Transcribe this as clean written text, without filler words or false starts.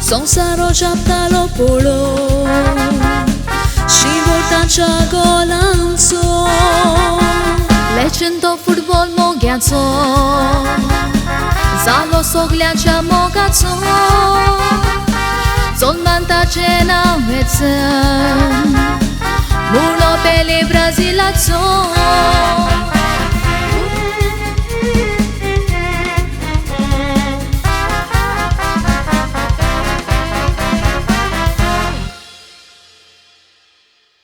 संवसारो छापतालो पळोवन शिंवोटाच्या गोलांचो लेजंड तो फुटबॉल मोग्याचो जालो सगल्यांच्या मोगाचो जल्मान ताचें नांव हेचन मुळो पेले ब्राझिलाचो.